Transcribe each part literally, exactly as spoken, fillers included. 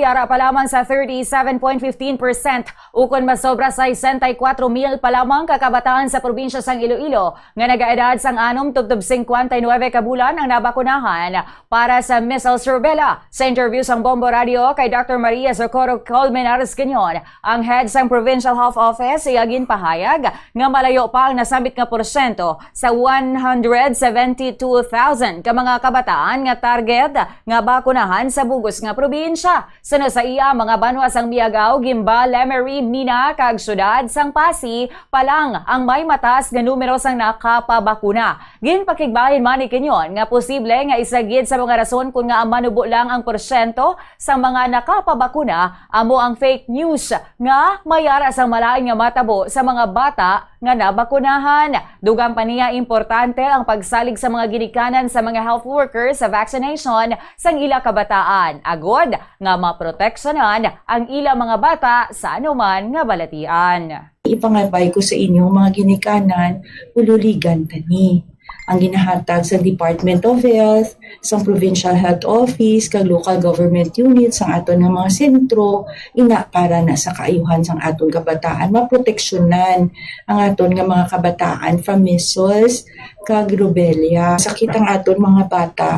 Ara pa lamang sa thirty-seven point fifteen percent, ukon masobra sesenta y kuwatro mil pa lamang ka kabataan sa probinsya sang Iloilo nga nagaedad sang anom tubtob singkwenta y nuebe ka bulan ang nabakunahan para sa measles rubella. Sa interview sang Bombo Radio kay Doctor Maria Socorro Colmenares Quinion, ang head sang Provincial Health Office, iya ginpahayag nga malayo pa ang nasambit nga porsyento sa one hundred seventy-two thousand ka mga kabataan nga target nga bakunahan sa bugos nga probinsya. Suno sa iya, mga banwa sang Miagao, Guimbal, Lemery, Mina, kag siyudad sang Passi pa lang ang may mataas nga numero sang nakapabakuna. Ginpakigbahin man ni Quinion nga posible nga isa gid sa mga rason kon ngaa manubo lang ang porsyento sa mga nakapabakuna amo ang fake news nga may ara sang malain nga matabo sa mga bata nga nabakunahan. Dugang pa niya, importante ang pagsalig sa mga ginikanan sa mga health workers sa vaccination sang ila kabataan, agod nga maproteksyonan ang ila mga bata sa anuman nga balatian. Ipangabay ko sa inyo, mga ginikanan, ululigan ta ni ang ginahatag sa Department of Health, sa Provincial Health Office, kag local government unit, sa aton nga mga sentro, ina para na sa kaayuhan sang aton kabataan, maproteksyonan ang aton nga mga kabataan from measles kag rubella. Sakit ang aton mga bata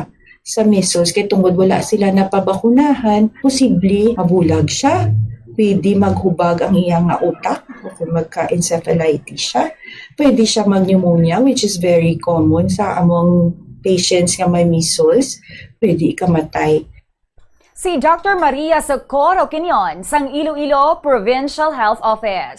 sa measles kay tungod wala sila napabakunahan, posible mabulag siya. Pwede maghubag ang iyang nga utak o kung magka-encephalitis siya. Pwede siya mag-pneumonia, which is very common sa among patients nga may measles. Pwede ikamatay. Si Doctor Maria Socorro Quinion sang Iloilo Provincial Health Office.